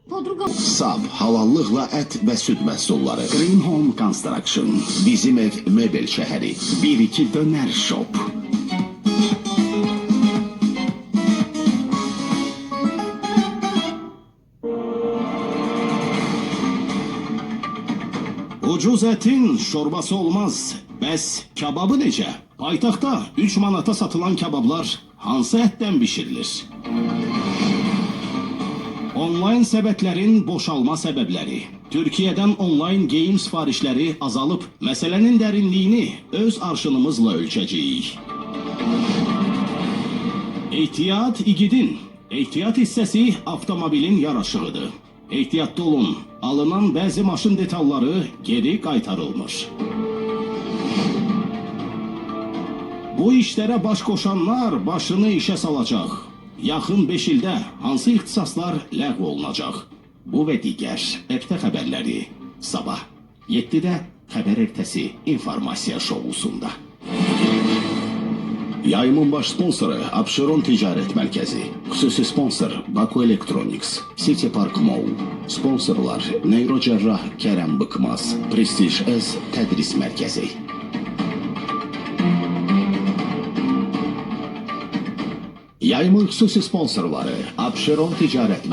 Po drugą Saf, halallıqla ət və süd məhsulları. Green Home Construction. Bizim ev mebel şəhəri. 1-2 Döner Shop. Ucuz ətin şorbası olmaz. Bəs kababı necə? Paytaxtda 3 manata satılan kabablar hansı ətdən bişirilir? Onlayn səbətlərin boşalma səbəbləri. Türkiyədən onlayn geyim sifarişləri azalıb. Məsələnin dərinliyini öz arşınımızla ölçəcəyik. Ehtiyat igidin. Ehtiyat hissəsi avtomobilin yaraşığıdır. Ehtiyatlı olun. Alınan bəzi maşın detalları geri qaytarılmır. Bu işlərə baş qoşanlar başını işə salacaq. Yaxın 5 ildə hansı ixtisaslar ləğv olunacaq? Bu və digər EPT xəbərləri sabah 7-də xəbər ertəsi informasiya şousunda. Yayımın baş sponsoru Abşeron Ticarət Mərkəzi. Xüsusi sponsor Baku Electronics, City Park Mall. Sponsorlar Neyrocərrah Kərəm Bıkmaz, Prestige S Tədris Mərkəzi. Yayımın xüsusi sponsorları Abşeron Ticarət